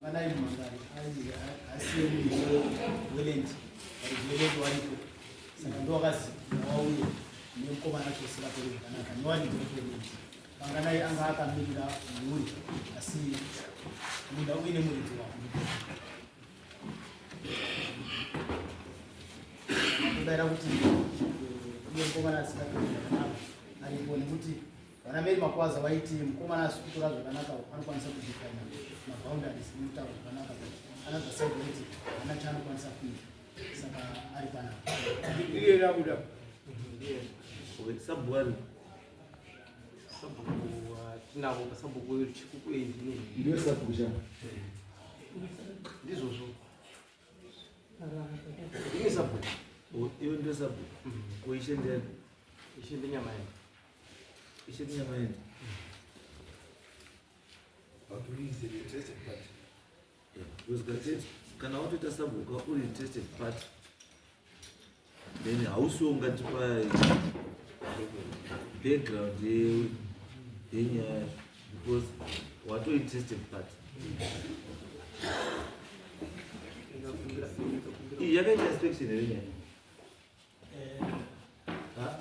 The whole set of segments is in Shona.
Pangai mumangari asiye muridzi weland, varidzi veland waripo, saka ndowakazi wauye nemukomana acho usingatori zvakanaka newaridzi weland. Panganai anga akamirira mhuri, asi munda uine muridzi wako. Todaira kuti uye mukomana asingatori zvakanaka aripo, nekuti vana Mary Makwaza vaiti mukomana asi kutora zvakanaka anokwanisa kudefina maboundaries nekutaura zvakanaka, but another side vaiti hana chaanokwanisa kuita, saka ari panapa. Iye rabuda. Sabhuku ari Sabhuku tinavo pasabhuku Chikuku engineer. Ndiyo sabhuku cha. Ndizvozvo. Ndiye sabhuku. Iwe ndiyo sabhuku. Ko ishe ndiani? Ishe ndinyama yedu. Ishe ndinyama yedu. But who is the interested party? Yeah, because gatete kana watoita sabhuku uri interested party, then hausiwo ungatipa background yenyaya because wato interested party. Iyi yakaita inspection here nyaya? Ha?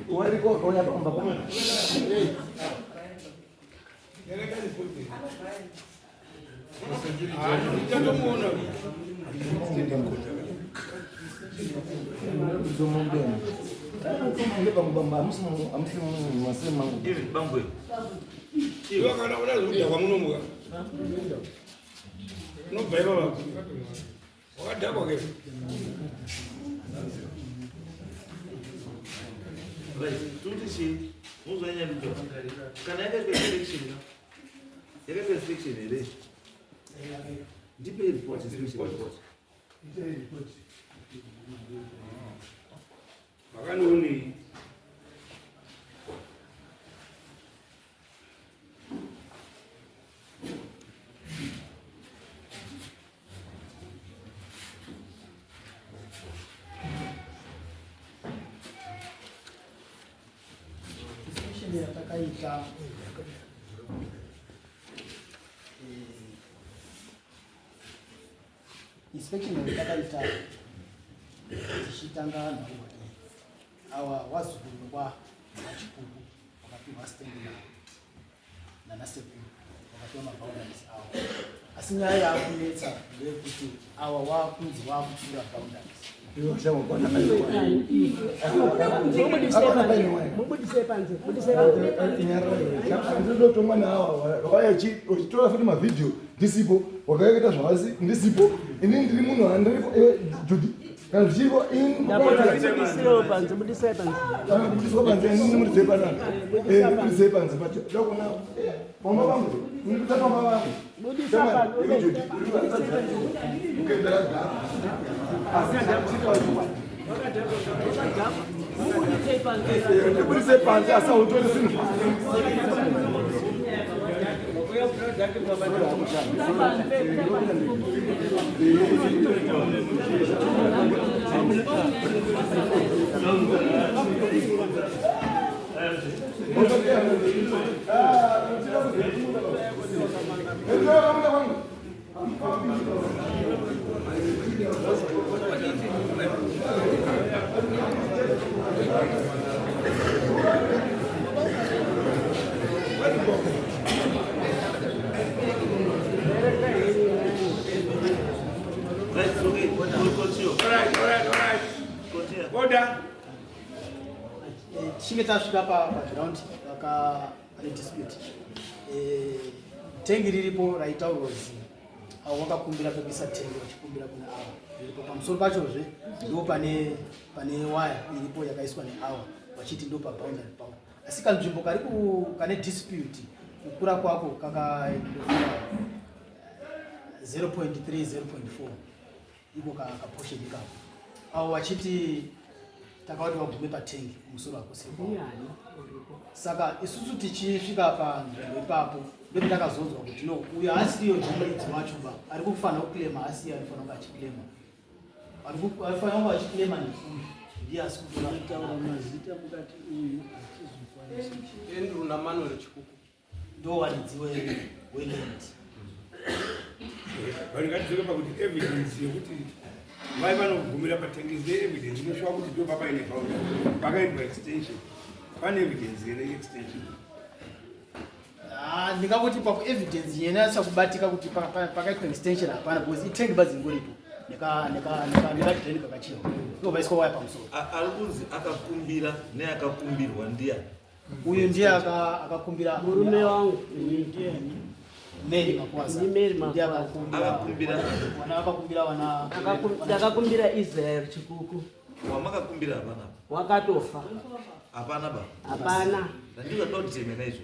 Wariko wakauya pamba pa. Chatomuona. Ivi bambwe. Iwe kana uda zvekudhakwa munomuka. Unobva ipapa. Wakadhakwa ke. Right, tuti chii? Muzvanyanyudzwa. Kana yakaitwa inspection ka? Yakaitwa inspection here? Ndipe report, inspection report. Makanionei? Inspection yatakaita, inspection yatakaita tichitanga nhaurwa iyi, awa wazukuru kwa vaChikuku wakapiwa stand nanasekuru, wakapiwa maboundaries awo, asi nyaya yaakunetsa ndeyekuti awa wakunzi wakupfuura boundaries. Mubudise panze, budise panze. Ndinotomwa nawa wakauya uchitora futi mavhidhiyo ndisipo, wakaita zvavasi ndisipo. Inini ndiri munhu andiripo, iwe Judi, kana zvichiripo. Ndapota, budisirewo panze, budisai panze. Budiswa panze, inini mudisei panapa, budisei panze pacho dakuona pamba vangu, ndikuta pamba vangu. Budisa panze. Iwe Judi, ndakagara asi Mubudisei panze. Ndibudise panze, asi hautori zvinhu. Buda panze, buda panze. Right, okay. Continue. All right, all right, all right. Continue. Order. Tichinge tasvika paground vaka pane dispute, tengi riripo raitaurwa kuzi avo vakakumbira pekuisa tengi, vachikumbira kuna ava riripo. Pamusoro pachozve ndo pane waya iripo yakaiswa neawa, vachiti ndo paboundary pavo, asi kanzvimbo kari kane dispute kukura kwako kaka 0.3 0.4 iko kaportion ikako, avo vachiti takavati vagume patengi, kumusoro hakusi kwavo. Ndiani uripo? Saka isusu tichisvika panzvimbo ipapo ndopatakazonzwa kuti no, uyo haasiriyo muridzi wacho ba ari kufanira kuclaima, asiye anofanira kunge achiclaima, arifanira kunge achiclaima ndeuyu, ndiye asi kutora. Taura mazita mukati uyu achizokwanisa. Kuna Manuel Chikuku. Ndo waridzi weland. Vanhu ngatidzoke pakuti evidence yekuti vai vanogumira patengesi evidence inoshuwa kuti ndo papaine boundary pakaitwa extension. Pane evidence here extension? Ah, ndingangoti papo evidence yenasa kubatika kuti pakaitwa extension hapana, because itengi badzi ingoripo nekadheni kakachirwa ndo paiswa waya pamusoro. Ari kunzi akakumbira neakakumbirwa ndiani? Uyu ndiye akakumbira. Murume wangu. Mary Makwaza. Ndi Mary Ndiye Makwaza. akakumbira. Akakumbira. Wana akakumbira wana. Ndakakumbira Israel Chikuku. Wamakakumbira hapana? Wakatofa. Hapana ba? Hapana. Ndandizvo ndinokutemena izvo.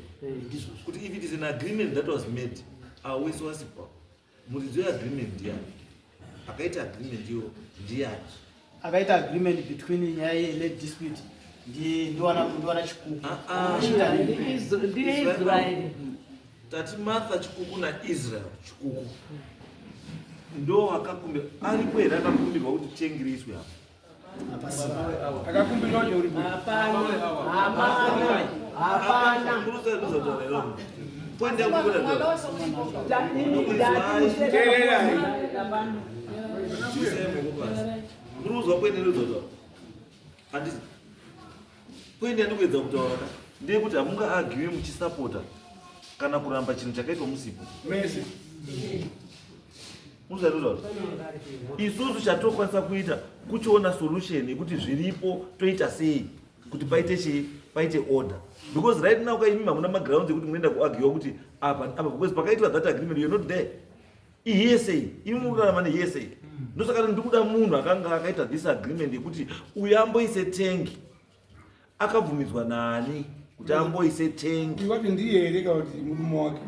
Kuti if it is an agreement that was made, awese wasipa. Muridzi weagreement ndiani? Akaita agreement iyo ndiani? Akaita agreement between nyaya yeland dispute ndi ndiwana Chikuku. Ah, ah. Ndiye Israel. Tati Martha Chikuku naIsrael Chikuku ndo akakumbira. Aripo here akakumbirwa kuti tengi riiswe apa? Akakumbirwa wacho uripo? Hapana. Hapana. Hapana. Point yakubuda ndo. Teererai. Muri kuzwa point ndinozotaura? Handiti point yandikuedza kutaura ka ndeyekuti hamunga-argue muchisapota kana kuramba chinhu chakaitwa musipo. Mese. Muzvaitaura isusu chatokwanisa kuita kuchiona solution yekuti zviripo toita sei kuti paite chii, paite order, because right now kaimimi hamuna magrounds ekuti munoenda kuargue kuti apa apa, because pakaitwa that agreement you're not there. Ihearsay, imi muri kurarama nehearsay. Ndosaka ndiri kuda munhu akanga akaita this agreement yekuti uyu amboise tengi akabvumidzwa nani kuti amboise tengi. Uyu wacho ndiye here kana kuti murume wake?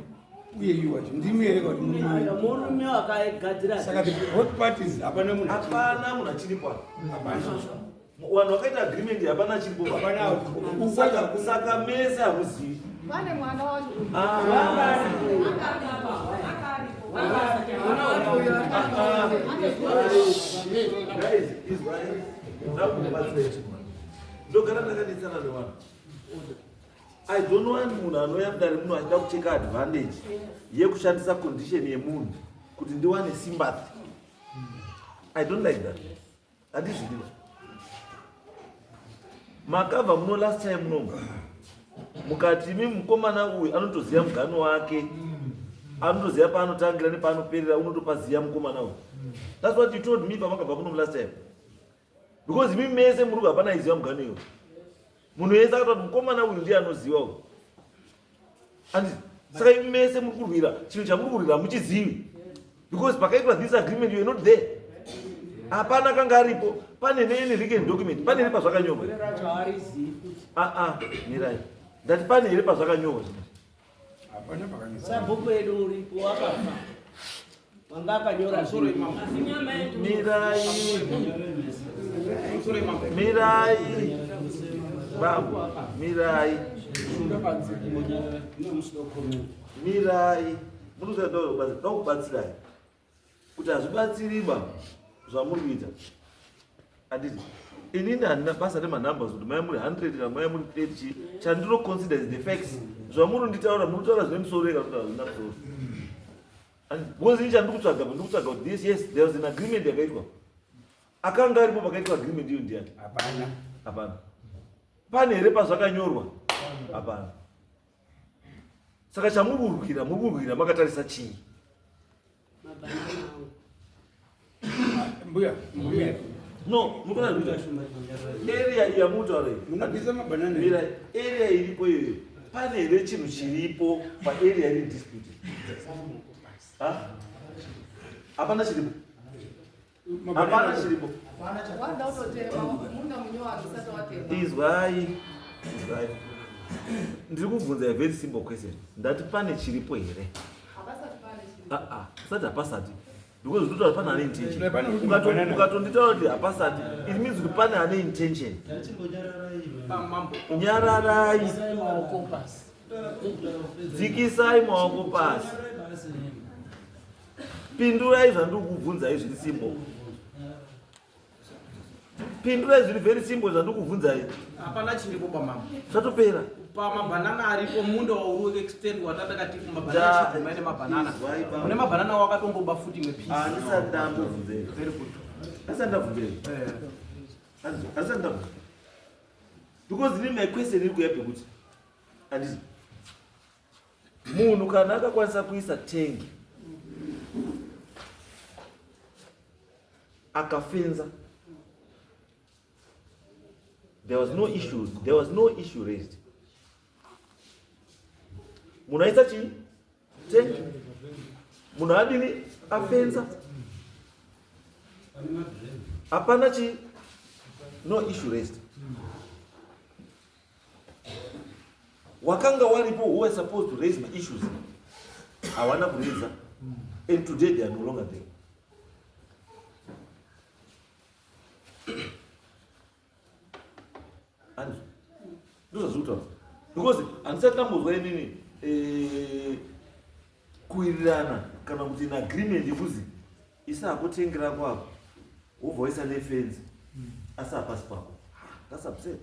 Uye iyu wacho ndimi here kana kuti murume wake? Murume wakagadzira. Saka the both parties hapana munhu achiri- Hapana munhu achiripo apa. Hapana. Vanhu vakaita agreement hapana achiripo. Hapana. Saka mese hamuzivi. Vane mwana wacho. Ah. Guys, izwai, ndakubatsira ichi mwana. Ndogara ndakanetsana nevanhu. I don't want munhu anouya mudare muno achida kuteka advantage yekushandisa condition yemunhu kuti ndiwane sympathy. I don't like that. Handizvidiwa. Makabva muno last time munomu mukati imi mukomana uyu anotoziva mugano wake, anotoziva paanotangira nepaanoperera, unotopaziva mukomana uyu. That's what you told me pamakabva kuno last time, because imi mese muri hapana aiziva mugano iwo. Munhu wese akatoti mukomana uyu ndiye anoziva uyu, anditi? Saka imi mese muri kurwira chinhu chamuri kurwira hamuchizivi, because pakaitwa this agreement you are not there. Hapana kanga aripo. Pane neany written document? Pane here pazvakanyorwa? Aa, mirai, ndati pane here pazvakanyorwa zvinhu? Hapana pakanyorwa. Sabhuku edu uripo wakafa. Wanga akanyora zvinhu. Mirai, mirai babu, mirai, mirai. Munokubatsirai kuti hazvibatsiriba zvamuri kuita, handiti? Inini handina basa nemanumbers kuti mai muri 100 kana mai muri 30. Chi chandinoconsider is the facts. Zvamuri nditaura, muri kutaura zvine musoro eka kutaura zvina musoro. Because ini chandiri kutsvaga, ndiri kutsvaga kuti this, yes, there was an agreement yakaitwa. Akanga aripo pakaitwa agreement iyo ndiani? Hapana. Hapana. Pane here pazvakanyorwa? Hapana. Saka chamuri kurwira, muri kurwira makatarisa chii? Mabanana angu. Mbuya, mbuya. No, mukona kuita area iyi yamutaura iyi. Munobvisa mabanana. Mira, area iripo iyoyo, pane here chinhu chiripo paarea iri dispute? Ha? Hapana chiripo, hapana chiripo. Wanda utotema munda munyowani usati watema. Izwai, izwai, ndiri kubvunza a very simple question. Ndati pane chiripo here? Hapasati pane chiripo. Aa, usati hapasati, because ndinotaura pane ane intention. Pane kuti mabanana. Ukatonditaura kuti hapasati, it means kuti pane ane intention. Nyararai. Maoko pasi. Dzikisai maoko pasi, pindurai zvandiri kubvunzai zviri simple. Pindurai zviri very simple zvandikubvunzai. Hapana chiripo pamambo. Zvatopera. Pamabhanana aripo munda wauri extend watakati kumabhanana chiguma ine mabhanana. Une mabhanana wakatomboba futi imwe piece. Handisati ndambobvunzei. Very good. Handisati ndabvunzei. Handisati ndabvunza. Because ini my question iri kuya pekuti handiti munhu kana akakwanisa kuisa tengi akafenza there was no issue there was no issue raised munhu aisa chii tengi munhu adini afenza hapana chii no issue raised wakanga waripo who were supposed to raise my issues hawana kuraiza and today they are no longer there andizvo ndozvazviri kutaura because handisati ndambozwa inini eh, kuwirirana kana kuti in agreement yekuzi isa hako tengi rako apo wobva waisa nefenzi asi hapasi pako that's upset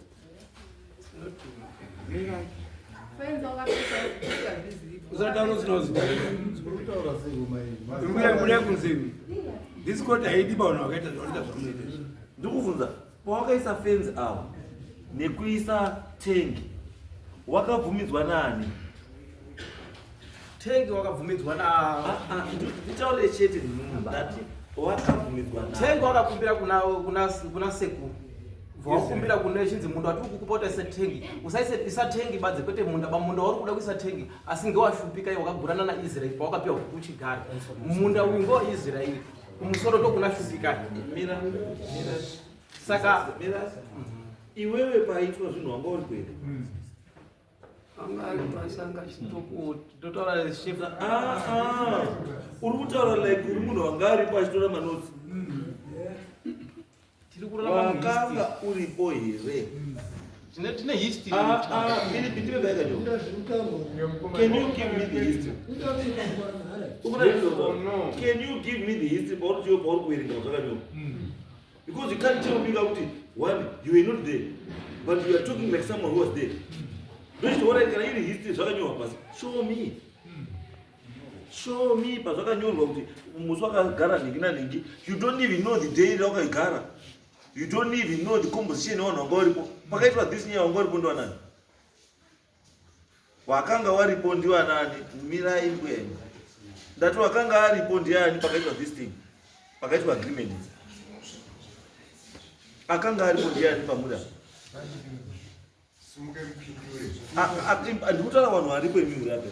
This court haidi pavanhu vakaita zvavanoita zvamunoita izvi. Ndikubvunza pawakaisa fenzi awo nekuisa tengi wakabvumidzwa nani? Tengi wakabvumidzwa na ah, ah, nditaure chete ndati wakabvumidzwa nani? Tengi wakakumbira kuna kuna kuna sekuru vakumbira kune chinzi munda watiri kukupa kuti aise tengi usaise isa tengi badze kwete munda ba munda wauri kuda kuisa tengi asi ngewashupika iwe wakagurana naisraeri pawakapiwa kuti uchigare munda uyu ngewaisraeri kumusoro ndokuna shupika mira mira saka mira iwewe paitwa zvinhu wanga uri kuenda anga ari pasanga chitototaura chef ah, ah. Uri kutaura like uri munhu wanga aripo achitora manotsi. Tiri kurarama Wakanga uripo here? Tine history. Ah, ah, Philip, ndipe baika jo. Can you give me the history? Ukuna ndizvo. Can you give me the history pauri tiyo pauri kuverenga zvakanyorwa? Because you can't tell me kuti one you were not there but you are talking like someone who was there. Ndochitoona kana iri history zvakanyorwa pasi. Show me. Show me pazvakanyorwa kuti musi wakagara nhingi nanhingi. You don't even know the day raukagara. You don't even know the composition yevanhu vanga varipo. Pakaitwa this nyaya vanga varipo ndivanani? Wakanga waripo ndivanani? Mirai mbuya imi. Ndati wakanga aripo ndiani pakaitwa this thing? Pakaitwa agreement. Akanga aripo ndiani pamuda? Ndikutaura vanhu varipo imi muri apa.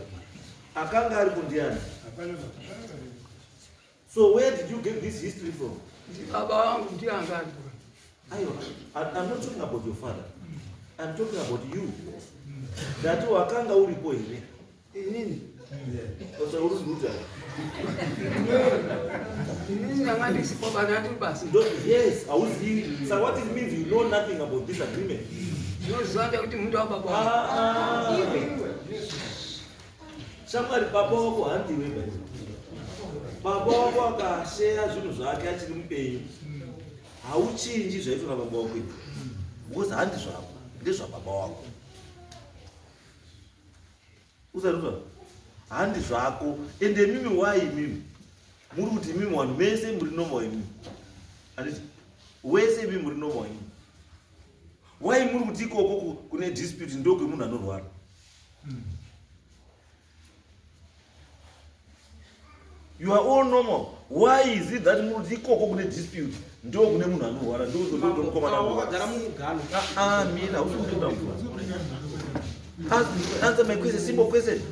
Akanga aripo ndiani? So where did you get this history from? Baba wangu ndiye anga aripo. Aiwa, I'm not talking about your father. I'm talking about you. Ndati wakanga uripo here? Inini? Sasa uri kutaura. Inini ndanga ndisipo bana ndiri basa. Yes, hauzivi. So what it means you know nothing about this agreement. Ndinoziva ndekuti munda wababa wangu. Ah, ah. Shamwari baba wako handiwe baba. Baba wako akasheya zvinhu zvake achiri mupenyu. Hauchinji zvaitwa nababa wako izvi. Because handi zvako, ndezvababa wako. Usaruzwa? Handi zvako. Ende mimi why mimi? Muri kuti mimi vanhu mese muri normal imimi. Handiti? Wese imi muri normal imimi. Why muri kuti ikoko kune dispute ndokwemunhu anorwara? You are all normal. Why is it that muri kuti ikoko kune dispute ndokune munhu anorwara ndomukomana Wakagara mumugano. Ah, mina hausi kupinda mvura. Answer my question, simple question.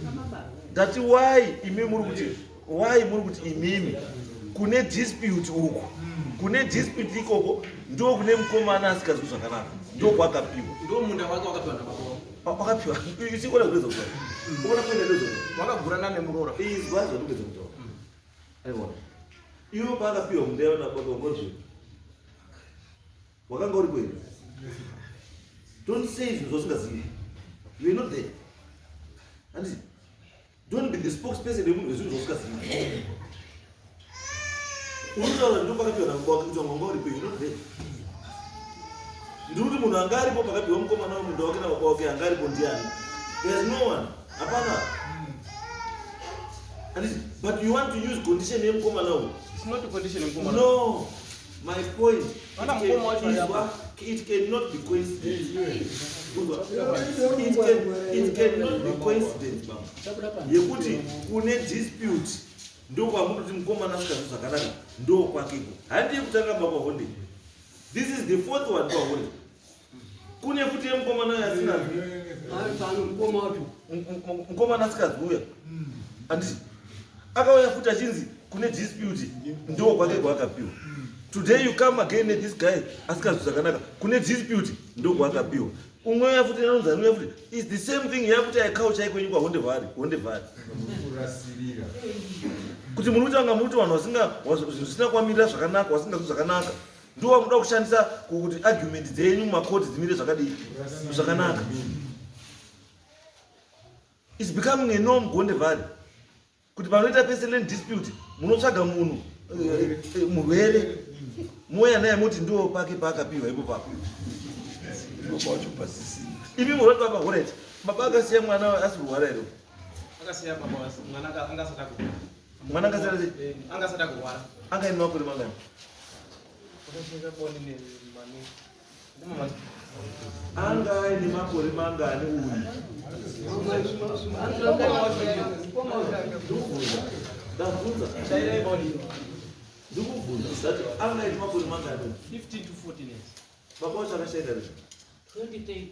That why imi muri kuti why muri kuti imimi kune dispute uku kune dispute ikoko ndo kune mukomana asikazwi zvakanaka ndo kwakapiwa Ndo munda wake wakapiwa nababa wangu. Wakapiwa usikona kuweza kutaura ukona kuenda ndozo Wakagurana nemuroora. Izwa zvandikuedza kutaura. Aiwa, iwe paakapiwa munda yaona baba ngozve wakanga uri kwenu. Don't say zvinhu zvausingazivi. You are not there. Handiti? Don't be the spokesperson yemunhu wezvinhu zvausingazivi. Unotaura ndo pakapiwa nababa wake kuti wanga uri kwenu. You not there. Ndiri kuti munhu anga aripo pakapiwa mukomana wemunda wake nababa wake anga aripo ndiani? There's no one. Hapana. Handiti? But you want to use condition yemukomana uyu. It's not condition yemukomana. No. My point. Vana mukoma wacho It, ari apa. it cannot be coincidence. It cannot be coincidence, baba. Yekuti kune dispute ndokwamunoti mukomana asikazwi zvakanaka ndokwakeko. Handiye kutanga baba Honde. This is the fourth one pahonde. Kune futi yemukomana asinazwi. Ari pano mukoma wacho. Mukomana asikazwi uya. Handiti? Akauya futi achinzi kune dispute ndo kwake kwaakapiwa. Today you come again ne this guy asikazwi zvakanaka kune dispute ndo kwaakapiwa. Umwe uya futi anonzi ani uya futi is the same thing yakuti aikaucha ikwenyu kwaHonde Valley, Honde Valley. Kurasirira. Kuti muri kutanga muri kuti vanhu vasinga zvisina kuvamirira zvakanaka vasingazwi zvakanaka ndo vamuda kushandisa kuti argument dzenyu mumakoti dzimire zvakadii zvakanaka. It's becoming a norm Gonde Valley. Kuti panoita pese land dispute munotsvaga munhu murwere mouya naye moti ndiwo pake paakapiwa ipo papo. Imi murwere baba horet baba akasiya mwana asi kurwara here? Akasiya baba mwana angasati kurwara. Mwana angasati angasati kurwara. Anga ine makore mangani? Anga aine makore mangani uyu? Ndabvunza. Ndikubvunza. Ndati anga aine makore mangani? 15 to 14 years. Baba wacho akashaika rini? 2013.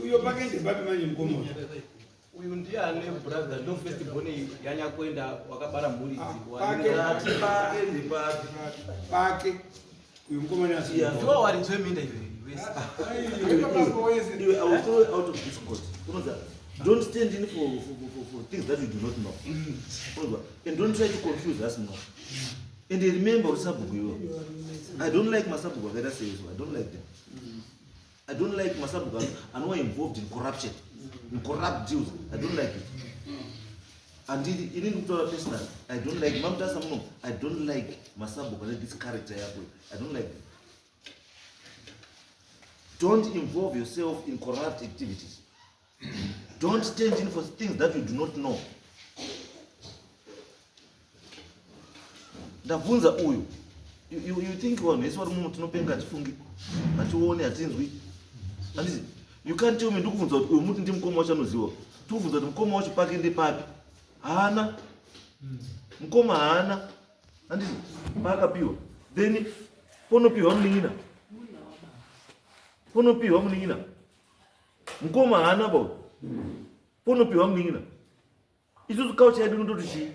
Uyo pake ndepapi manje mukoma uyu? Uyu ndiye ane brother ndo first born yanyakwenda wakabara mhuri idzi. Pake. Ndati pake ndepapi? Pake. Uyu mukomana asi. Ndiwo warinzwe minda iwe wese. Iwe, I will throw you out of this court. Unoza, don't stand in for things that you do not know. Unoza, and don't try to confuse us more. And remember, usabhuku iwe. I don't like masabhuku akaita seizvo. I don't like them. I don't like masabhuku anova involved in corruption, in corrupt deals. I don't like it. And ini ndikutaura personally, I don't like Mamutasa muno. I don't like masabhuku ane this character yako. I don't like them. Don't involve yourself in corrupt activities. Don't stand in for things that you do not know. Ndabvunza uyu. You think vanhu vese vari muno tinopenga hatifungi, hationi, hatinzwi. Handiti? You can't tell me ndikubvunza kuti uyu muti ndi mukoma wacho anoziva. Tikubvunza kuti mukoma wacho pake ndepapi. Haana. Mukoma haana. Handiti? Paakapiwa. Then ponopiwa munin'ina. Ponopiwa munin'ina. Mukoma haana ba. Ponopiwa munin'ina. Isusu culture yedu inototi chii?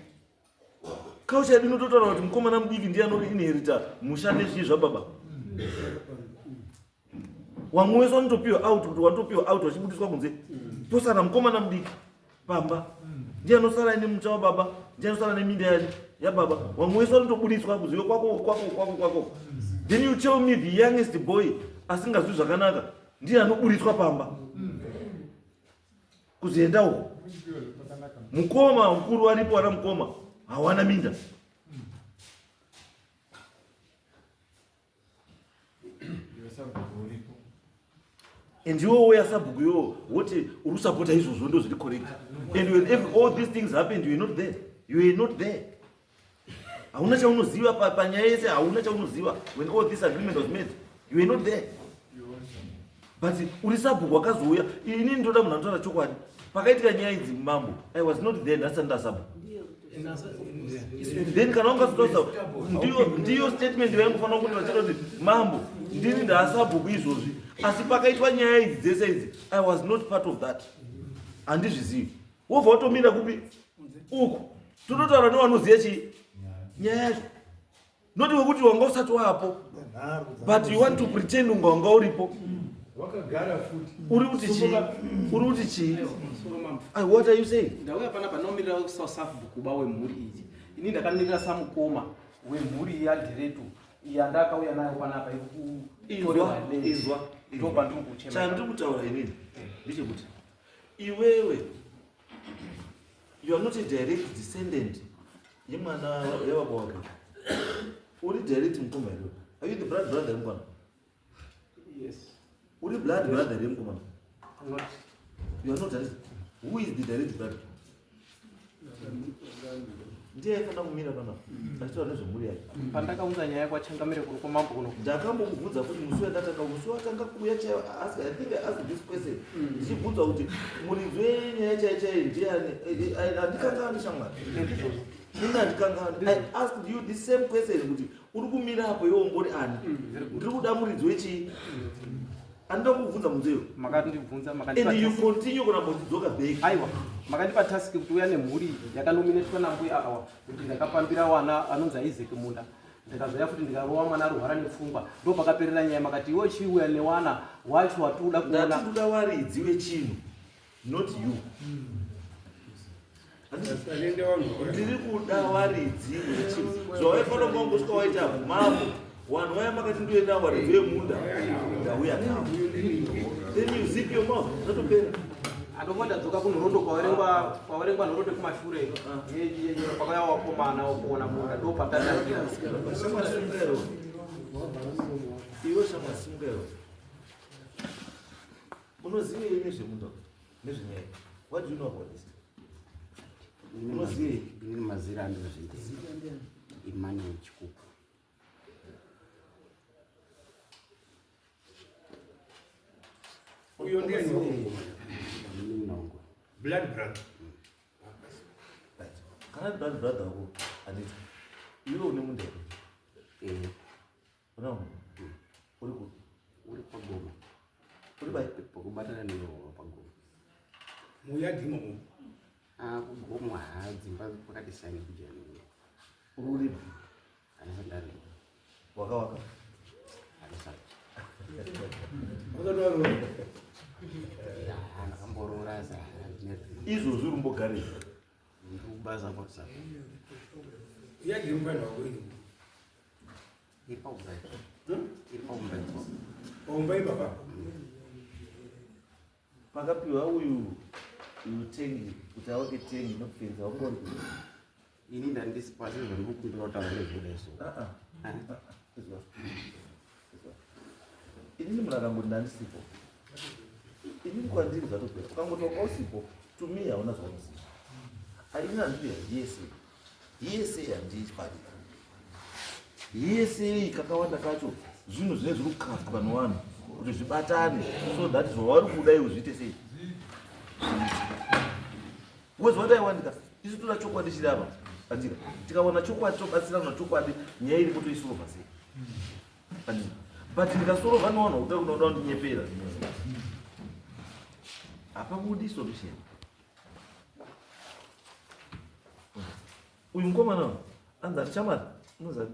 Culture yedu inototaura kuti mukomana mudiki ndiye anoinherita musha nezvii zvababa. Wamwe wese wanotopiwa out kuti wanotopiwa out vachibudiswa kunze. Posara mukomana mudiki pamba. Ndiye anosara nemusha wababa, ndiye anosara neminda yababa. Wamwe wese wanotobudiswa kuziva kwako kwako kwako kwako. Then you tell me the youngest boy asingazwi zvakanaka ndiye anoburitswa pamba. Kuzoenda uko. Mukoma mukuru aripo ana mukoma hawana minda. And iwe uya sabhuku iwewe woti uri kusapota izvozvo ndo zviri correct. And when all these things happened, you were not there. You were not there. Hauna chaunoziva panyaya yese, hauna chaunoziva. When all this agreement was made, you were not there. But uri sabhuku wakazouya. Ini ndoda munhu anotaura chokwadi. Pakaitika nyaya idzi mambo, I was not there, ndasati ndasabhuku. Then kana ungazotaura ndiyo statement yaingofanira kuti vachida kuti mambo ndini ndaasabhuku izvozvi, asi pakaitwa nyaya idzi dzese idzi I was not part of that, handizvizivi. Wobva watomira kupi uku, tototaura nevanoziva chii nyaya yacho, not wekuti wanga usati waapo but you want to pretend unga wanga uripo. Wakagara futi. Uri kuti chii? Uri kuti chii? Ai, what are you saying? Ndauya panapa ndinomirira sabhuku ba wemhuri iyi. Ini ndakamirira samukoma wemhuri yaDhiretu yandakauya nayo panapa Izwa, izwa. Ndo pandiri kuchema. Chandiri kutaura inini ndechekuti iwewe you are not a direct descendant yemwana yababa wake. Uri direct mukoma here? Are you the blood brother yemukwana? Yes. Uri blood brother yemukomana? I'm not. You are not direct. Who is the direct brother? Ndiye aifanira kumira panapa achitaura nezvemhuri yake. Pandakaunza nyaya kwachangamire kuno kwamambo kuno. Ndakambokubvunza kuti musi wandatanga musi watanga kuuya chaiwo ask I think I asked this question ndichibvunzwa kuti muridzi wenyaya chaiyo chaiyo ndiani handikangani shamwari. Ndizvozvo. Ini handikangani. I asked you the same question kuti uri kumira apo iwe umbori ani? Ndiri kuda muridzi wechii? Handina kukubvunza mubvunzo iwo. Makandibvunza makandipa And you task. continue kuramba uchidzoka back. Aiwa, makandipa task kuti uya nemhuri yakanominetwa nambuya awa kuti ndakapambira wana anonzi Isaac Munda. Ndikazouya futi ndikarowa mwana arwara nepfungwa. Ndo pakaperera nyaya makati iwe chiuya newana wacho watoda kuona. Ndati ndoda waridzi wechinhu not you. Ndiri kuda waridzi wechinhu. Zvawaifanira kunga wangosvika waita mambo. Vanhu vaya makati ndoenda waridzi wemunda. Ndauya navo. Then you zip your mouth. Zvatopera. Andongo ndadzoka kunhoroondo kwaverengwa kwaverengwa nhoroondo kumashure pakauya wakomana wakuona munda ndo patatangira. Shamwari simuka iwe. Iwe shamwari simuka iwe. Unozivei nezvemunda nezvenyaya? What do you know about this? Unozivei? Inini mazira andinozviita. Emmanuel Chikuku. Uyo ndiye ni wako. Munongo. Blood brother. Right. Kana blood brother wako Anita. Iwe une munda here? Eh. Una munda? Uri kupi? Uri pagoma. Uri pai? Pakubatana newe pagoma. Muyadhi imomo. Ah, kugomwa ha dzimba kwakati siyane kujana. Uri urima? Handisati ndarima. Wakawaka? Handisati. Wakati waroora? Ah, ndakamboroora asi Izvozvi uri kumbogarei? Ndiri kubaza kwakusaka. Yadhi mufana wako iri. Iri paumba. Iri paumba. Paumba ipapa. Pakapiwa uyu uyu tengi kuti awake tengi nokupedza wanga uri kupi? Ini ndandisi pasi zvandikukumbira kutaura nezvekuda so. Ah, ah. Izwa. Izwa. Inini munhu akangoti ndandisipo. Inini kwandiri zvatopera. Ukangoti wanga usipo, to me hauna zvaunoziva. Inini handidi yese. Yese handiifari. Yese kakawanda kacho zvinhu zvinenge zviri kukaftwa nevanhu kuti zvibatane so that zvavari kuda iwe zviite sei. Because what I want ka isu toda chokwadi chiri apa. Andika tikawana chokwadi tobatsirana chokwadi nyaya iripo toisolva sei. Andika but ndikasolva nevanhu vakuda kunoda kundinyepera. Hapabudi solution. Uyu mukomana anzi ari chamari unoziva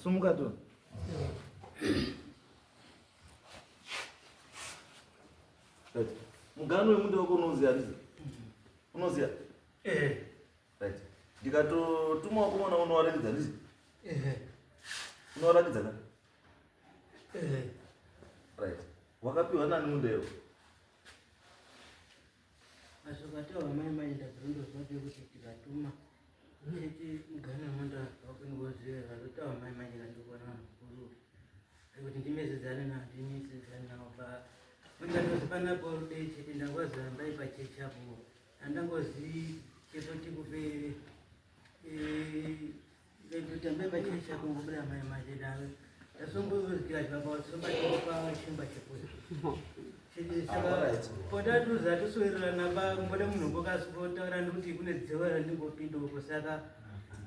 sumuka to. Right. Mugano wemunda wako unoziva handiti? Unoziva? Eh. Right. Ndikatotuma wakomana unowaratidza handiti? Eh. Unowaratidza ka? Eh. Right. Wakapiwa nani munda iwo? Mashoko ataurwa mai mai ndabvunzwa kuti tikatuma chiti mugano wemunda wakungoziva vanotaura mai mai ndikandikuona vanhu vakuru kuti ndimisidzane navo ndimisidzane navo pa ndatozi panapo rudei chete ndangozambai pachechi apo handangozivi chekoti kupe tambai pachechi apo ngobuda mai mai chete tasongozikira chipapa chimba chekuti potatuza tosowirirana pamboda munhu ngokasikotaura ndikuti kune dzewa randingopinda uko saka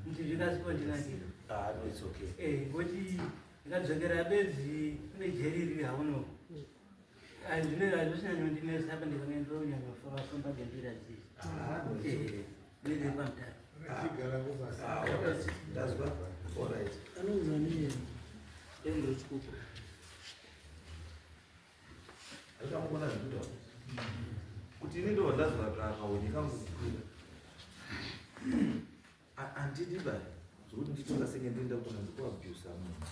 ndizvikasiko ndinakira. Ah, no, it's okay. Eh, ngoti ndikadzokera bedzi kune jeri riri haunoko hazvisinanyondinesa apa ndikange ndonyanyofamba gembira dzisi ndiri pamutare. Ah, alright. Ndazwa. Alright. Anonzi ani? Andrew Chikuku. Akamugona zvikuita kuti ini ndobva ndazwa kaonye kangu kukwira. Handidi ba zvokuti nditonga senge ndinoenda kutonga ndikuabusa munhu.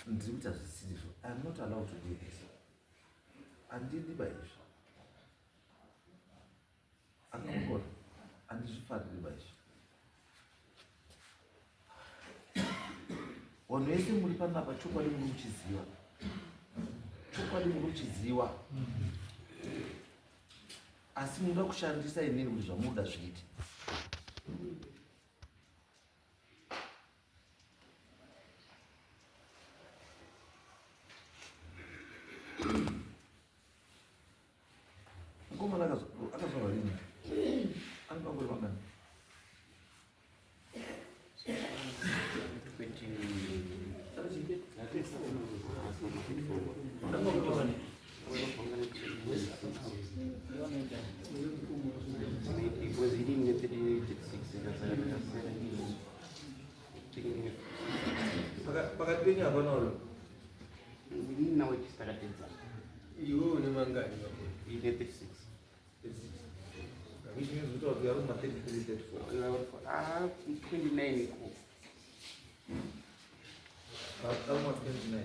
Ndiri kuita zvisizvo. I am not allowed to do this. Handidi ba izvi. Akamugona. Handizvifariri ba izvi. Vanhu vese muri panapa chokwadi muri kuchiziva. Chokwadi muri kuchiziva. Asi munoda kushandisa inini kuti zvamunoda zviite. Mukomana akazvarwa rini? Ane makore mangani? Pakati penyu hapana uri? Inini nawe tisakatedzana. Iwe une mangani? Ine 36. Which means kuti wabva kuma 33 34. Ah, 29 ko. Almost 29.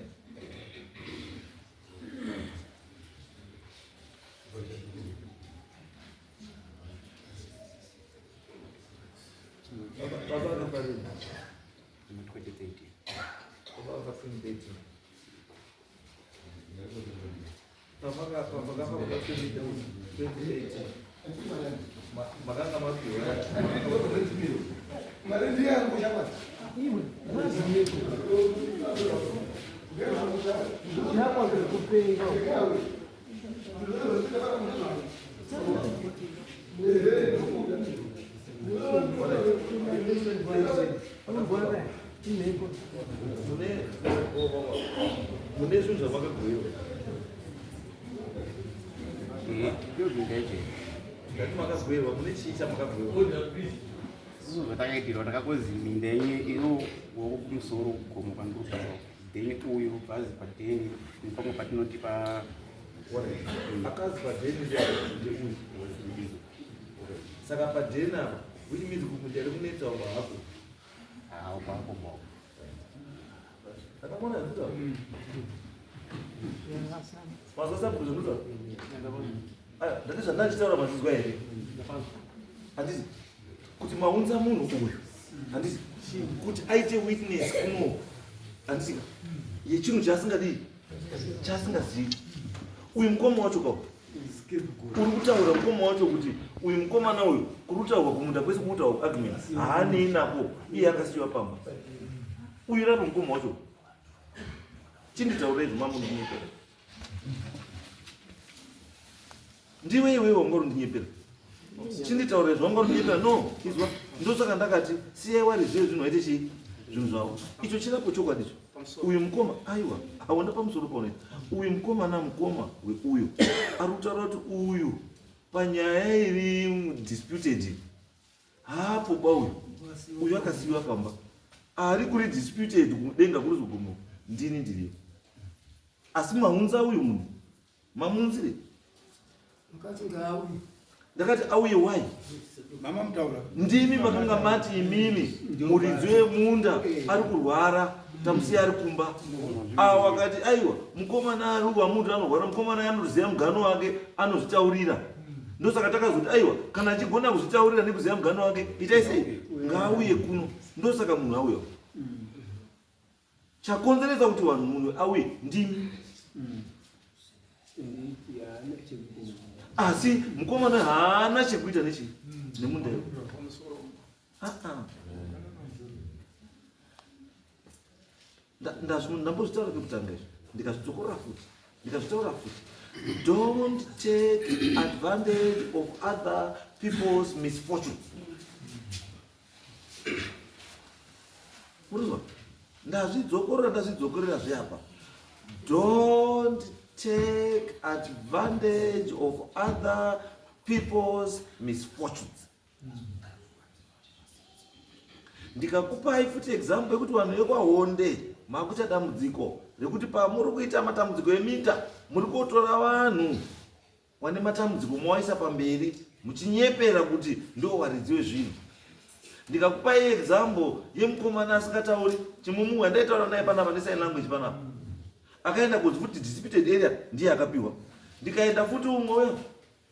Baba akafa rini? 2013. Baba akafa 2013. Pamakafa pakafa 2018. Makanga mapiwa. Mari ndiyangu shamwari. Mune zvinhu zvamakagoyiwa. Ndati makagoyiwa, mune chii chamakagoyiwa? Isusu zvatakaitirwa takakozi minda yenyu iyo woko kumusoro kugomo kwandiri then uyu bvazi padheni nepamwe patinoti pa Akazi padheni ndeuyu. Saka padheni apa, which means kuti ari kunetsa uko hako. Ah, uko hako bho. Akamona zvinotaura? Mazwa sabhuku zvinotaura? Aya, ndati zvandachitaura mazvizwa here? Handiti kuti maunza munhu uyu handiti kuti aite witness kuno handiti ka yechinhu chaasingadii chaasingazivi uyu mukoma wacho ka uri kutaura mukoma wacho kuti uyu mukomana uyu kuri kutaurwa kumunda kwese kuri kutaurwa argument haanei nako iye akasiyiwa pamba uyu rapo mukoma wacho chinditaurei zvemamundinyepera ndiwe iwewe wanga uri chinditaurei zvawanga uri no izwa ndosaka ndakati siyai warizive zvinhu waite chii zvinhu zvavo icho chirapo chokwadi icho uyu mukoma aiwa hauna pamusoro paunoita uyu mukomana mukoma weuyu ari kutaura kuti uyu panyaya iri disputed haapo ba uyu uyu akasiyiwa pamba ari kuri disputed kudenga kuri zugumo ndini ndiriyo asi maunza uyu munhu mamunzire ndakati auye why Mama mutaura. Ndimi makanga mati imimi muridzi wemunda ari kurwara tamusiya ari kumba. Awo akati aiwa mukomana ari wamuti anorwara mukomana anoziva mugano wake anozvitaurira. Ndosaka takazoti aiwa kana achigona kuzvitaurira nekuziva mugano wake itai sei ngaauye kuno. Ndosaka munhu auya. Chakonzeresa kuti vanhu munhu auye ndimi. Asi mukomana haana chekuita nechi nemunda iwo. Ah, ah. Ndambozvitaura kekutanga izvi ndikazvidzokorora futi ndikazvitaura futi. Don't take advantage of other people's misfortunes. Murizwa? Ndazvidzokorora ndazvidzokorera zve apa. Don't take advantage of other people's misfortunes. Ndikakupai futi example yekuti vanhu vekwaHonde makuita dambudziko rekuti pamuri kuita matambudziko eminda muri kotora vanhu wane matambudziko mowaisa pamberi muchinyepera kuti ndo waridzi wezvinhu. Ndikakupai example yemukomana asingatauri chimumumwe andaitaura naye panapa nesign language panapa akaenda kunzi futi disputed area ndiye akapiwa. Ndikaenda futi umwe uya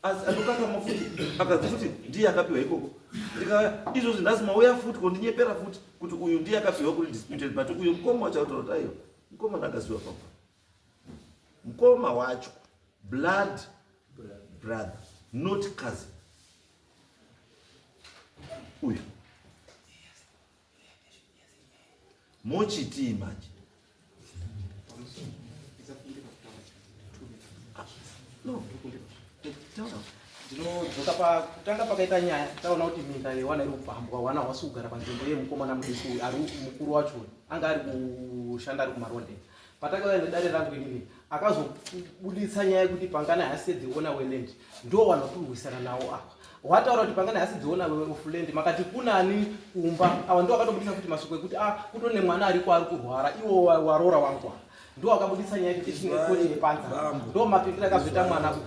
Asi anokakama futi akadzi futi ndiye akapiwa ikoko. Ndikauya izvozvi nhasi mauya futi kondinyepera futi kuti uyu ndiye akapiwa kuri disputed but uyu mukoma wacho ataura kuti aiwa mukoma ndakasiwa papa. Mukoma wacho blood brother not cousin. Uyu. Mochitii manje? No. Ndinodzoka pakutanga pakaita nyaya taona kuti minda yewana iri kupambwa wana hwasi kugara panzvimbo yemukomana mudiki uyu ari mukuru wacho anga ari kushanda ari kumaronde patakauya nedare rangu inini akazobuditsa nyaya yekuti pangana hasi the owner weland ndo vanhu vakurwisana nawo ava wataura kuti pangana hasi the owner of land makati kunani kumba ava ndo akatobuditsa kuti mashoko ekuti ah kutone mwana ariko ari kurwara iwo waroora wangu ava ndo akabuditsa nyaya yekuti chine koti yepanza ndo mapindiro akazoita mwana uyu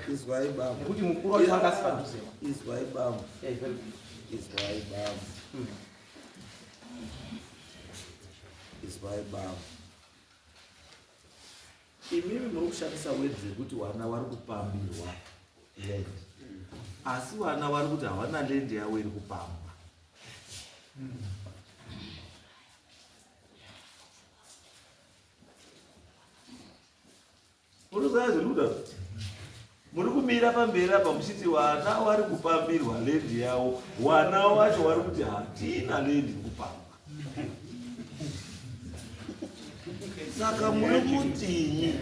nekuti mukuru wacho anga asi padhuze izwai bambo izwai bambo izwai bambo Imimi muri kushandisa words dzekuti wana wari kupambirwa land. Asi wana wari kuti hawana land yavo iri kupambwa. Munoziva zviri kuda? Muri kumira pamberi apa muchiti wana wari kupambirwa land yavo. Wana wacho wari kuti hatina land iri kupambwa. Saka muri kutinyi?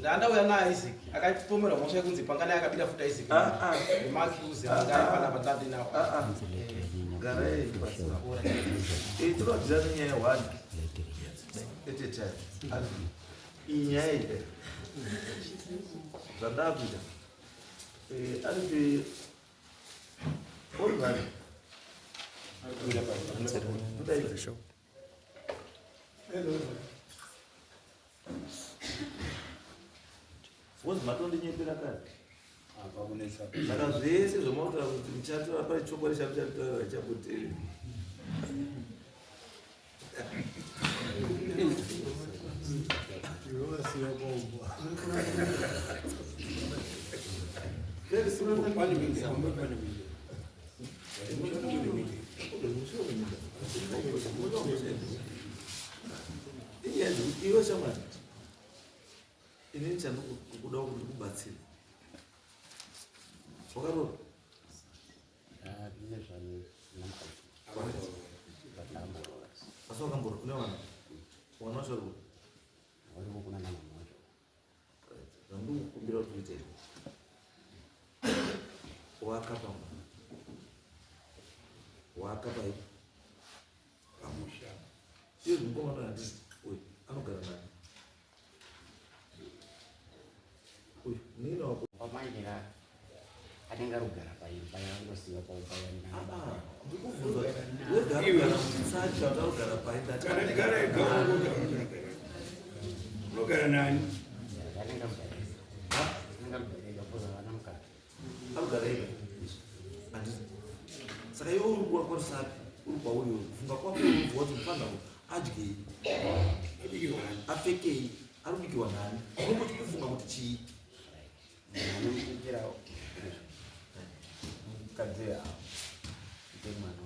Ndandauya naye Isaac akapomera mhosva yekunzi pangana yakabira futi Isaac nemakiuzi anga ari panapa ndandinawo. Garai pasi. Tinodzidza nenyaya one at a time. Iyi nyaya iyi zvandakuita ariti orivani wozi matondinyepera kare saka zvese zvamautaura kuti muchatora pane chokwadi chamuchataura chabutere Iwe shamwari, inini chandikuda kuti ndikubatsire. Wakaroora? Asi wakamboroora une vana? Vana vacho vari kupi? Zvandikukumbira kuti uite izvi. Waka pamba. Waka pai? Pamusha. Izvi mukomana handiti uyu anogara nani? Uyu nina wako. Pamanje anenge ari kugara paimba yavanosiwa paimba ah, ndikubvunza wega arikugara musachi kana arikugara pai ndati kana ndigara ega unogara nani anenge arikugara ega arikugara ega handiti saka iwe uri kuwa kwarusapi uri kwauri kufunga kwako uri kuwa kuti mufanira adyei apfekei ari kubikirwa nani unongoti kufunga kuti chii anomubikirawo mukadzi ite mwana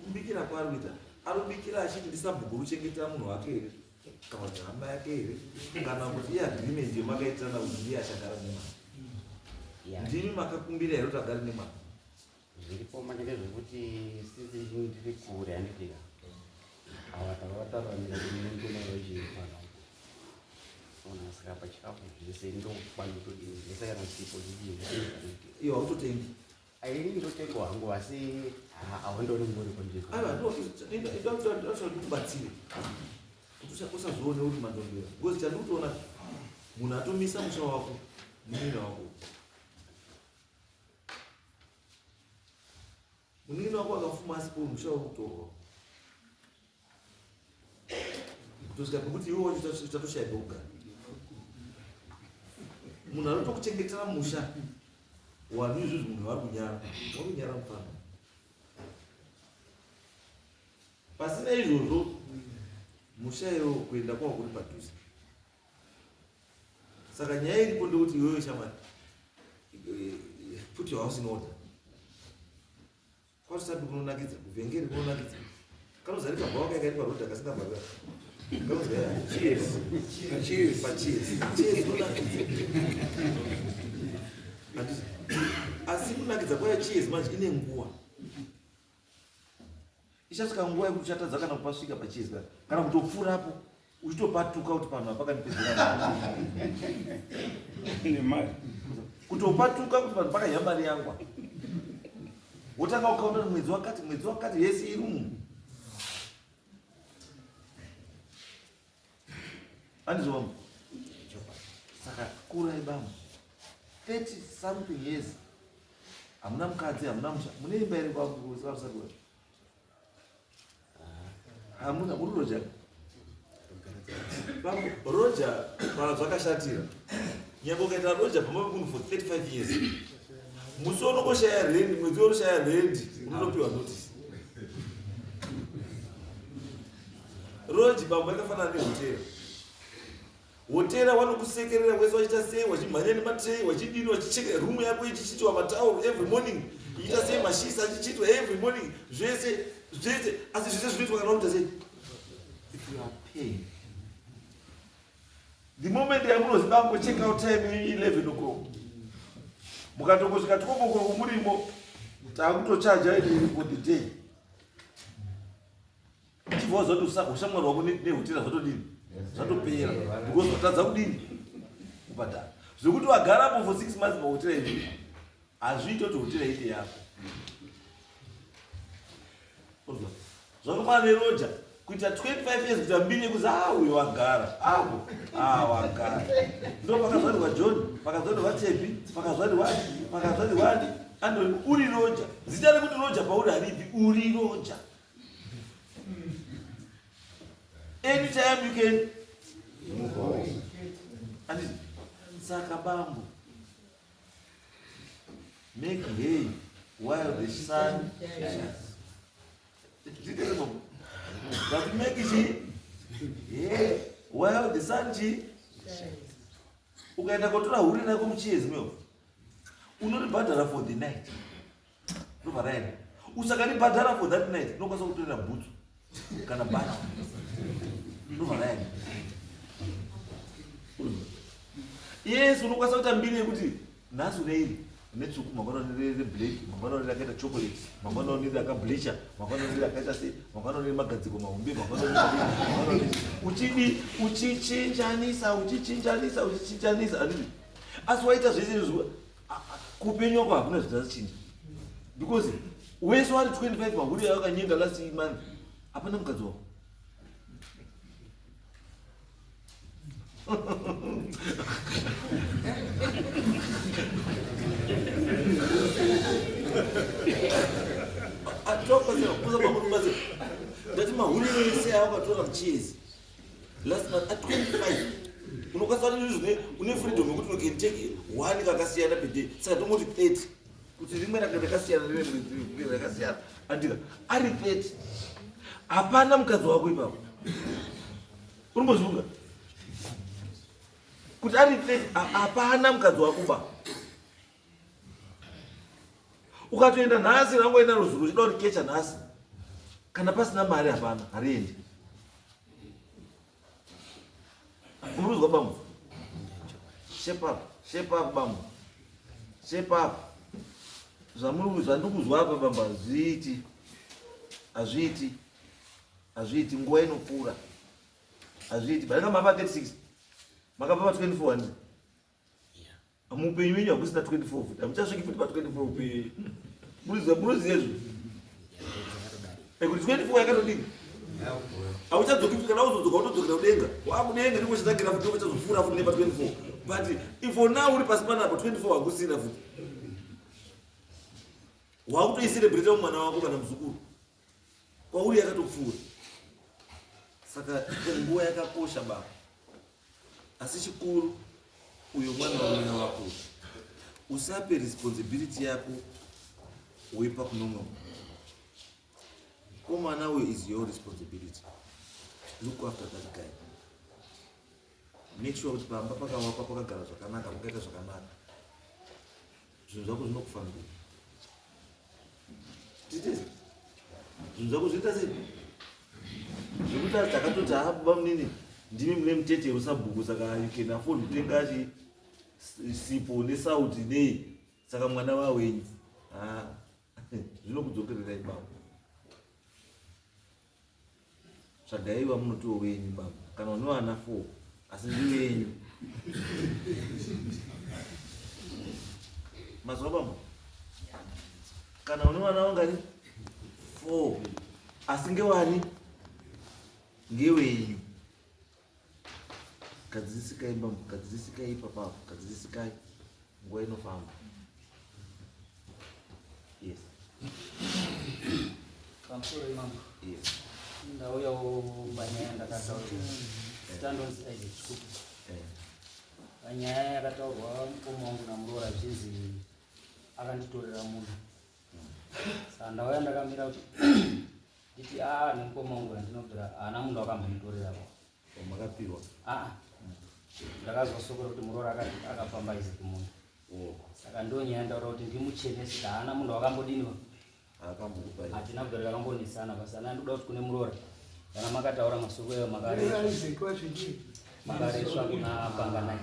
kubikira kwaari kuita ari kubikira achiti ndisabhuku ruchengetera munhu wake here kana kuti hama yake here kana kuti iye agreement yemakaitirana kuti ndiye achagara nemwana ndimi makakumbira here kuti agare nemwana Zviripo manje ndezvekuti since ndiri kure handitika ava tavataramira kunongonarochiifana ona saka pachikafu zvese ndokwanotodini zvese kana sipo zvidii zvese iyo hautotengi aini ndotengwa hangu asi haundoni ngori kunzvimbo aiwa ndikubatsire kuti usazoone uri mandondera because chandikutoona munhu atomisa musha wako munin'ina wako Munin'ina wako akafuma asipo musha uri kutorwa. Kutosvika pekuti iwe wacho uchatoshaya pekugara. Munhu anotokuchengetera musha. Wanhu izvozvi munhu vari kunyara, vari kunyara mufana. Pasina izvozvo musha iwo kuenda kwawo kuri padhuze. Saka nyaya iripo ndekuti iwewe shamwari put your house in order. Kwarusapi kunonakidza, kuvhengeri kunonakidza. Kanozari kabhawa kaya kari paroad kasingabhaka. Kanozari Cheers. Cheers. Pacheers. Cheers kunonakidza. Handiti? Asi kunakidza kwayo cheers manje ine nguva. Ichasvika nguva yekuti uchatadza kana kupasvika pacheers kana kana kutopfuurapo uchitopatuka kuti panhu apa pakandipedzera Nemari. Kutopatuka kuti panhu pakadya mari yangu. Wotanga kukaunda kuti mwedzi wakati, mwedzi wakati yese iri umu. Handizvo bambo? Saka kurai bambo. 30 something years. Hamuna mukadzi, hamuna musha. Mune imba here kwaRusape? Hamuna, muri roja. Bambo, roja kana zvakashatira. Nyangwe ukaita roja pamba pemunhu for 35 years. Musi unongoshaya rendi, mwedzi unoshaya rendi, unotopiwa notice. Roji bambo yakafanana nehotera. Hotera wanokusekerera wese wachiita sei, wachimhanya nematrei, wachidini, wachicheka room yako ichichitwa matauro every morning, ichiita sei mashisa achichitwa every morning, zvese zvese, asi zvese zvinoitwa kana unoita sei? If you are paying. The moment yamunozi bambo check out time yenyu 11 o'clock. Mukatongosvika 12 o'clock murimo, takutochaja for the day. Chibva waziva kuti ushamwari hwako nehotera zvatodini? Zvatopera. Because watadza kudini? Kubhadhara. Zvekuti wagarapo for 6 months pahotera izvi, hazviite kuti hotera iite yako. Uzwa? Zvakafanana neroja kuita 25 years kuita mbiri yekuzi ah uyo wagara apo ah wagara. Ndo pakazvarirwa John, pakazvarirwa Tepi, pakazvarirwa pakazvarirwa ani andori uri roja. Zita rekuti roja pauri haripi uri roja. Anytime you can move on. And saka bambo make hay while the sun shines. But make it hay while the sun shines. Ukaenda kotora hure rako muchiyezi mwewo unoribhadhara for the night ndobva raenda. Usakaribhadhara for that night unokwanisa kutorera bhutsu kana bhachi ndobva raenda. Yes, unokwanisa kuita mbiri yekuti nhasi une iri une tsvuku, mangwana une reblack, mangwana une rakaita chocolate, mangwana une rakableacha, mangwana une rakaita sei, mangwana une magadziko mahombe, mangwana une mangwana une uchidi uchichinjanisa uchichinjanisa uchichinjanisa handiti? Asi waita zvese izvi kuupenyu wako hakuna zvichachinja because wese wari 25 mahuri yawakanyenga last month hapana mukadzi wako. Ndati mahuri ese awakatora muchiezi last month at 25 unokwanisa kuti izvi une freedom yekuti you can take one kakasiyana per day, saka tongoti 30 kuti rimwe rakasiyana rimwe rakasiyana andika ari 30 hapana mukadzi wako ipapo. Unombozvifunga kuti ari 30 hapana mukadzi wako ba. Ukatoenda nhasi rangoenda ruzuru uchida kuti kecha nhasi kana pasina mari hapana hariendi. Muruzwa bambo? Shape up, shape up bambo. Shape up. Zvamuri zvandiri kuzwa apa bambo hazviiti. Hazviiti. Hazviiti nguva inopfuura. Hazviiti. Barika mapa 36. Makapa pa 24 handiti? Muupenyu wenyu hakusina 24 futi. Hamuchasviki futi pa 24 upenyu. Muruziva muruziva izvo. Ekuti 24 yakatodini? Hauchadzoki futi kana uzodzoka utodzokera kudenga. Wakudenga ndiko chitangira futi uchazopfuura futi nepa 24. But if for now uri pasi panapa 24 hakusina futi. Wakutoicelebrate mwana wako kana muzukuru. Kwauri yakatopfuura. Saka nguva yakakosha baba. Asi chikuru uyo mwana wamwena wako. Usape responsibility yako woipa kunomwe munhu. Mukomana uyo is your responsibility. Look after that guy. Make sure kuti pamba pakavakwa pakagara zvakanaka, pakaita zvakanaka. Zvinhu zvako zvinokufambira. Tite zvinhu zvako zvinoita sei? Zvekuti asi takatoti haa baba munini ndimi mune mutete wesabhuku saka you can afford kutenga chi sipo nesauti nei saka mwana wawenyu. Ah, zvinokudzokererai baba. Tsvagai vamunotiwo wenyu baba kana une vana 4 asi ndiwenyu. Mazuva baba kana une vana vangani 4 asi ngewani ngewenyu. Gadzirisikai baba, gadzirisikai ipapa, gadzirisikai nguva inofamba. Yes. Pamusoro imambo. Yes. Ndauyawo panyaya ndakataura. Zita ndonzi Isaac Chikuku. Panyaya yakataurwa mukoma wangu namuroora zvichinzi akanditorera munhu. Saka ndauya ndakamira kuti nditi a nemukoma wangu andinobvira haana munhu wakambonditorera. Makapiwa? Ah. Ndakazosokora kuti muroora akafamba Isaac munhu. Saka ndonyaya ndaura kuti ndimuchenese haana munhu wakambodiniwa. Akambokupa. Hatina kubvira takambonesana basi. Ana ndikuda kuti kune muroora kana makataura masoko eyo makareswa. Makareswa kuna Panganai.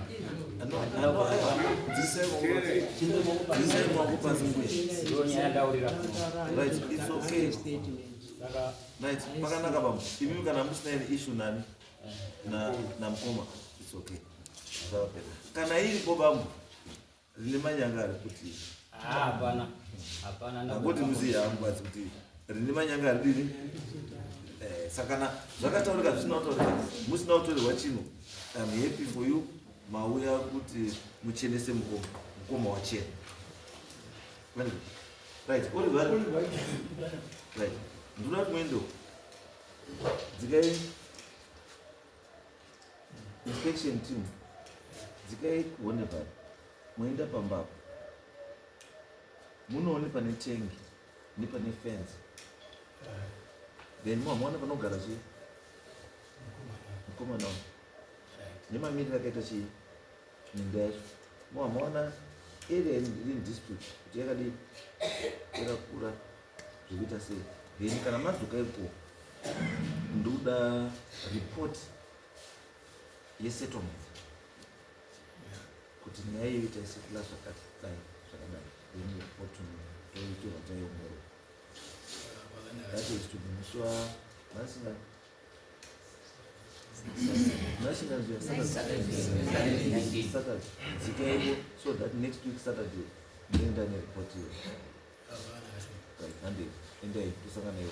Dzidzisai maoko pasi mbuya. Ndonyaya ndaurira. Right, it's okay. Saka Right, pakanaka baba. Imi kana musina any issue nani na namukoma, it's okay. Zvakapera. Kana iripo bambo, rine manyanga ari kuti ah hapana. Hapana. Angoti muziye hangu asi kuti rine manyanga ari dini. Saka kana zvakataurika zvisina kutaurika, musina kutorerwa chino, I'm happy for you. Mauya kuti muchenese mukoma, mukoma wachena. Right, Oliver. Right. Ndinoda kuti muende dzikai inspection team dzikai kuone pari moenda pamba apo munoone pane tengi nepane fence then muhamona panogara chii mukomana uyu nemamiriro akaita chii minda yacho muhamaona area iri in dispute kuti yakadii yakakura zvekuita sei then kana madzoka iko ndoda report yesettlement kuti nyaya iyo itaisekula zvakadai zvakadai then report to me toitorwa taiongorora that is to be musi wa nhasi Saturday dzikaipo so that next week Saturday ndoenda nereport iyo. Right, handei, endai tosangana iyo.